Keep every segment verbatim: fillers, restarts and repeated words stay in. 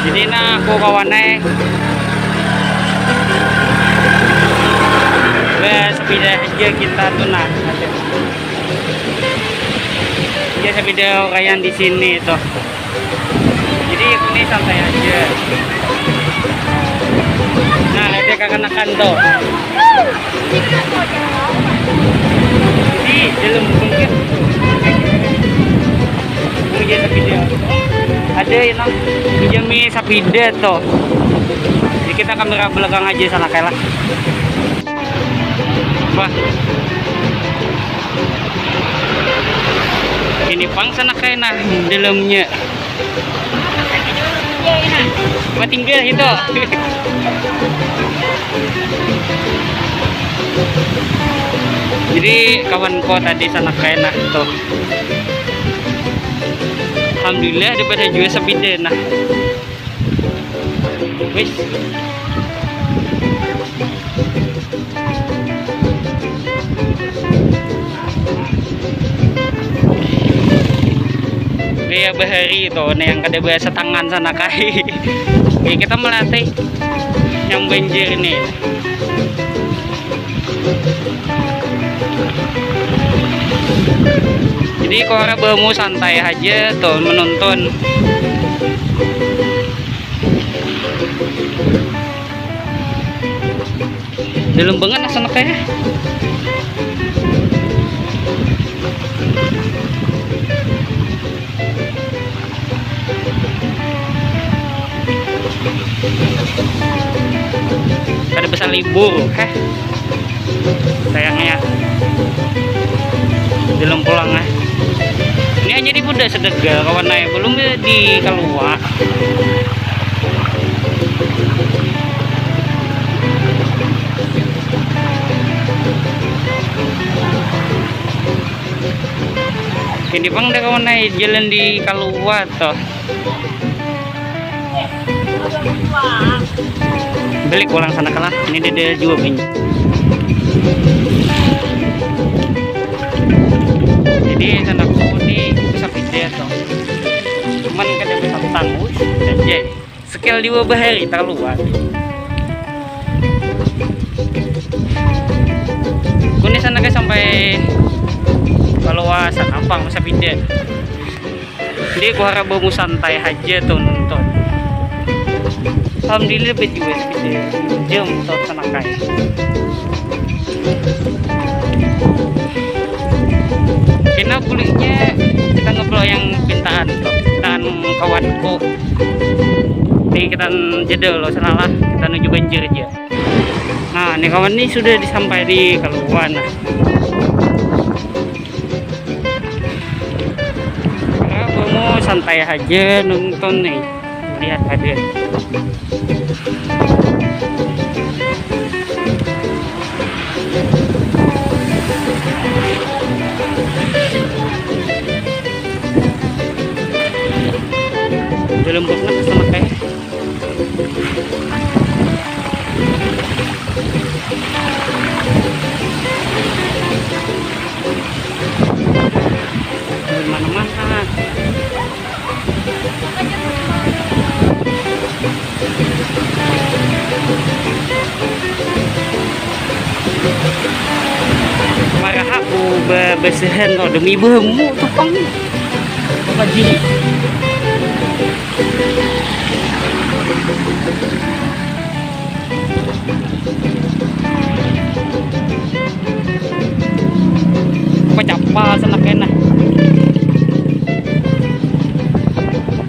Jadi nah, aku kawan ai. Bersepeda aja kita tuh nah. Ya, sepeda orang yang di sini tuh. Jadi aku nih santai aja. Nah, lihat ya, kakanakan tuh. Di dalam mungkin. Ini dia sepeda. Ada yang nang pinjami sepeda tuh. Jadi kita kamera belakang aja sana kayak lah. Wah. Ini pang sana kayak nah dalamnya. Wah, tinggal itu. Jadi kawanku tadi sana kayak nah tuh. Alhamdulillah ada pada jua sepeda nah. Wis. Gaya bahari itu nih yang kada bahasa tangan sana kai. Oke, kita melatih yang banjir nih. Jadi kau bamu santai aja tuh menonton. Dalam banget asal kayak. Kada pesan libur, heh. Sayangnya. Belum pulang, eh. Ini hanya di Kuda Sedegal, kawan, eh. Belum di, di keluar. Ini pang dah, kawan, eh, jalan di keluar tuh. Balik pulang sana kalah. Ini dia, dia juga banyak. Jadi sana aku ni bisa pindah tuh. Cuman kada bisa tangguh saja. Skill dua bahari terluar. Kuni sana ke sampai keluar sana ampang bisa pindah. Jadi aku harap mau santai aja tuh nonton. Alhamdulillah baju jam tuh sana kai. Kena buliknya kita ngobrol yang pintaan tuh, pintaan kawanku. Nih kita jeda lo, senalah kita nuju banjir aja. Nah, nih kawan nih sudah disampai di keluar nah. Kamu santai aja nonton nih, lihat aja. Dalam bosnya sama kayak. Mana-mana. Marah aku be-, besehan lo demi bemu tuh pang. Apa jadi? Apa capa sana kena.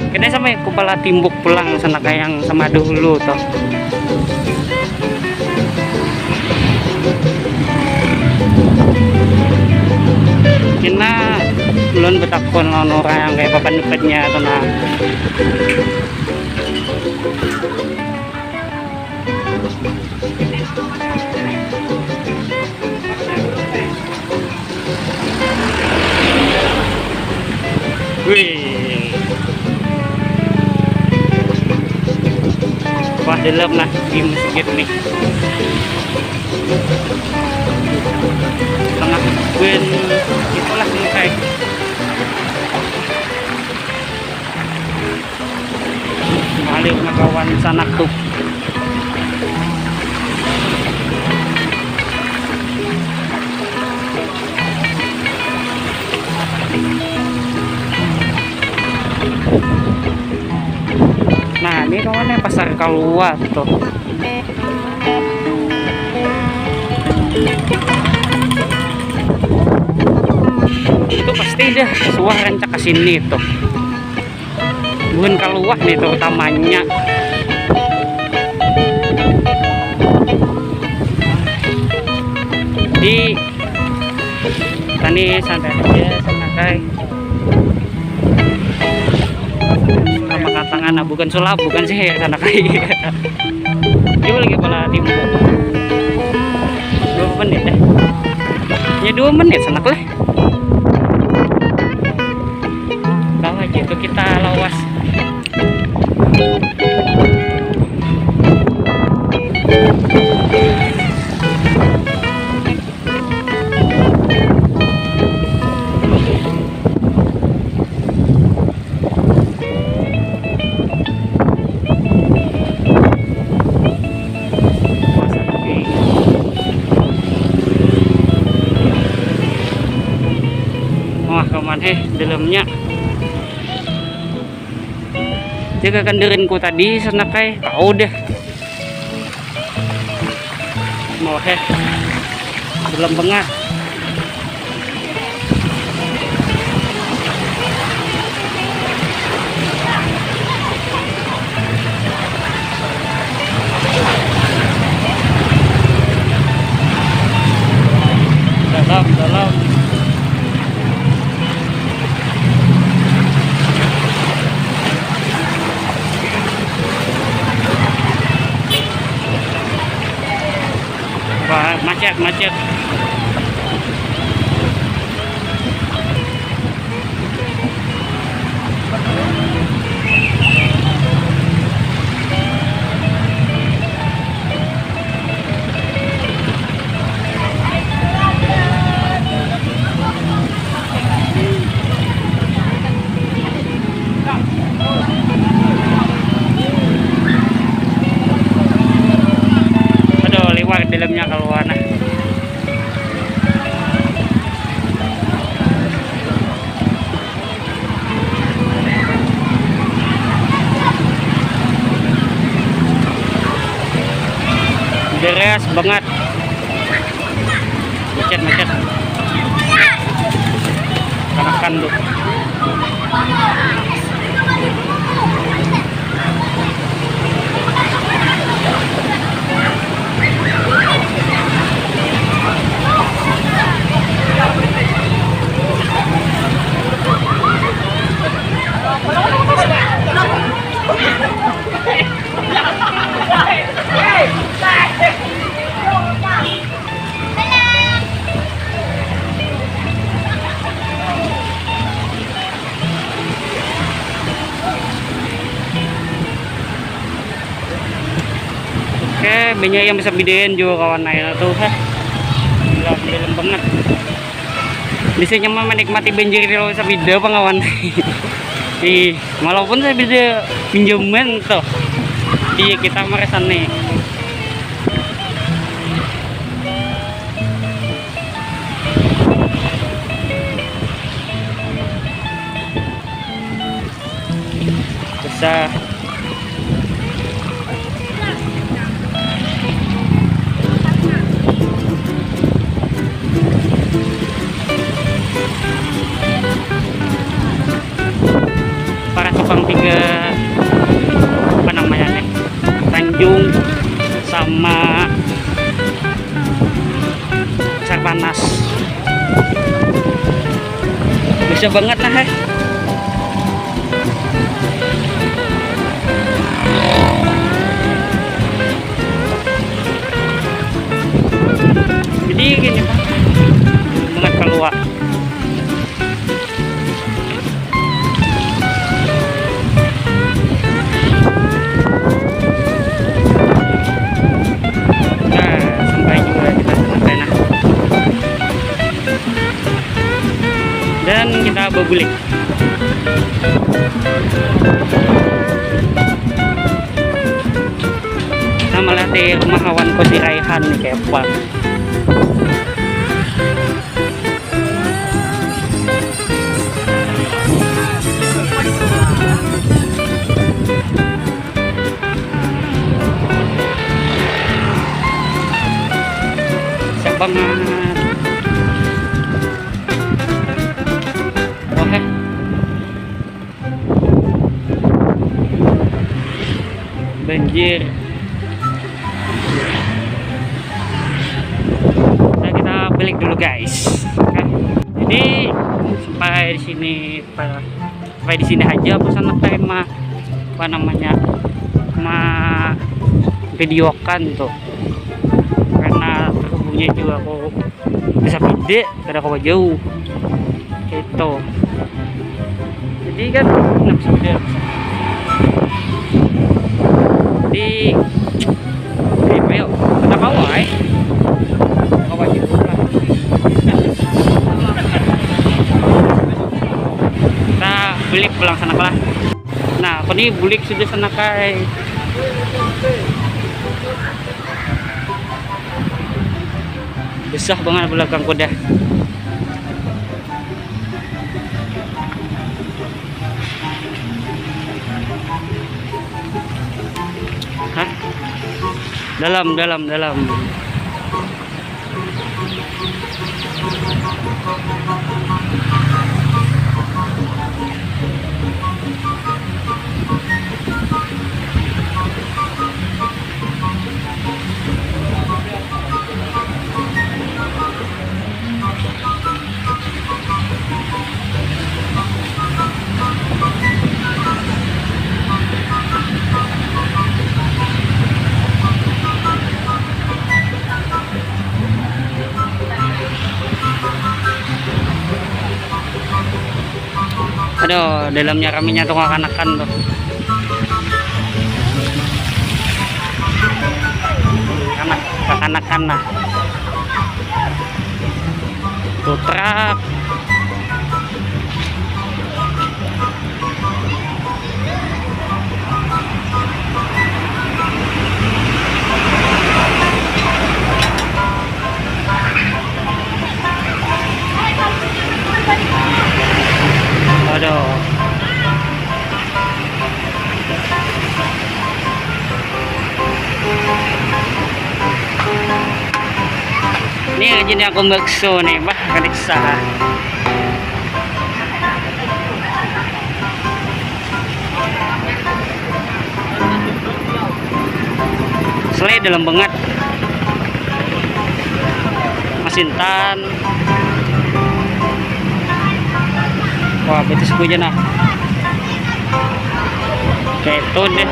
Kena sama kupala timbuk pulang sana kayak yang sama dulu tuh. Kena belum betakon lawan orang yang kayak papan depatnya tuh nah. Wih. Wah, dalam lah di masjid nih. Tengah ben itulah nih kayak. Alir makawan sanak tuh. Nah, ini kawannya pasar kaluar tuh. Itu pasti dah suah rancak ke sini tuh. Bukan kaluar nih terutamanya. Di tani santai aja, santai. Sama katangan, nah, bukan sulap, bukan sih ya, sana kai. Dia lagi pala timbul. Dua menit deh. Ya, dua menit, sanak lah. Tahu aja itu kita lawas. Wah, kaman, heh, dalamnya. Jaga kandaranku tadi, sanak ai, kau deh. Mau, heh. Belum bengah. Dalam, dalam. Wah, macet, macet. Aduh, liwar dalamnya kaluar nah. Deras banget. Macet, macet. Kanakan tuh. Oke, banyak yang bisa bidain juga kawan air tuh, heh. Gila, gila banget. Bisa nyaman menikmati banjir di lawan sabida, pengawan. Ih, walaupun sabida pinjaman tuh. Iya, kita merasa nih. Bisa. Para tukang tiga, apa namanya nih, Tanjung sama Pasar Panas. Bisa banget nah, heh. Jadi gini, Pak. Banget keluar. Nah, sampai juga kita sampai, nah. Dan kita bebulik. Malah di rumah kawanku si Raihan nih, kepa. Siap banget. Wah, eh. Banjir. Nah, kita balik dulu, guys. Oke. Jadi sampai di sini, sampai di sini aja pesan apa, ma apa namanya, ma videokan tuh, karena terhubungnya juga aku bisa pide kada kawa jauh gitu. Jadi kan nggak bisa pide. Jadi jadi ayo kita kawa, eh, kawa jauh lah. Kita balik pulang sana lah. Nah, aku nih bulik sudah sana, kai. Besar banget belakang kuda. Hah? Dalam, dalam, dalam. Aduh, dalamnya raminya tuh kakanakan tuh. Anak kakanakan nah. Tuh truk. Aduh. Ini aja nih aku bakso nih, bah, kada kisah. Selai dalam banget. Masintan. Wah, betis ku aja nah. Kayak itu deh.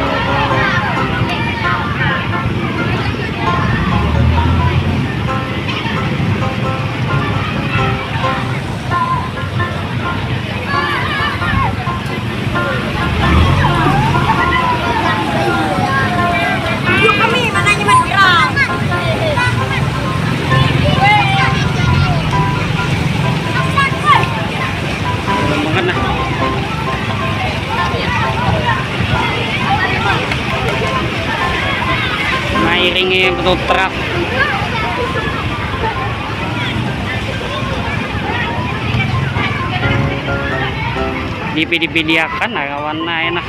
Belum banget nah. Nah, iringi betul truk. Dipidi-pidiakan lah kawan, nah, enak.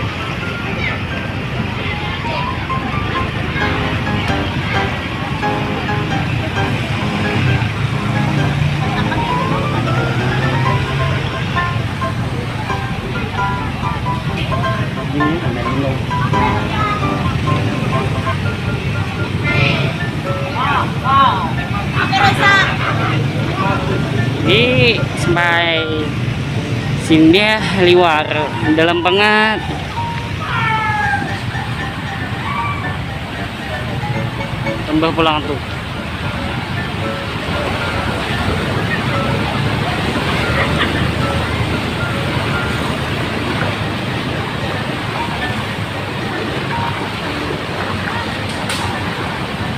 Ini sampai sini ya, liwar dalam banget. Tambah pulang tuh.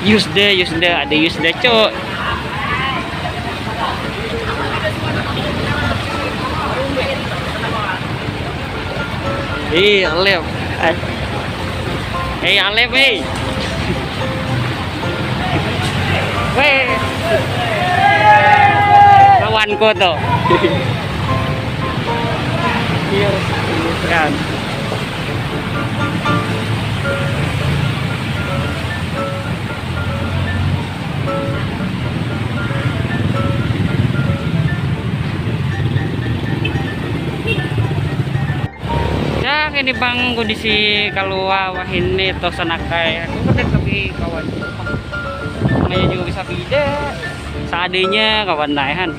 Yusda, Yusda, ada Yusda, cok. Ih, Alep. Eh, Alep, eh. Weh. Kawanku tuh. Iya, kan. Ya, ini bang kondisi kalua wahini tuh sanakai. Aku kada tapi kawan. Namanya juga bisa beda. Seadanya kawan naehan.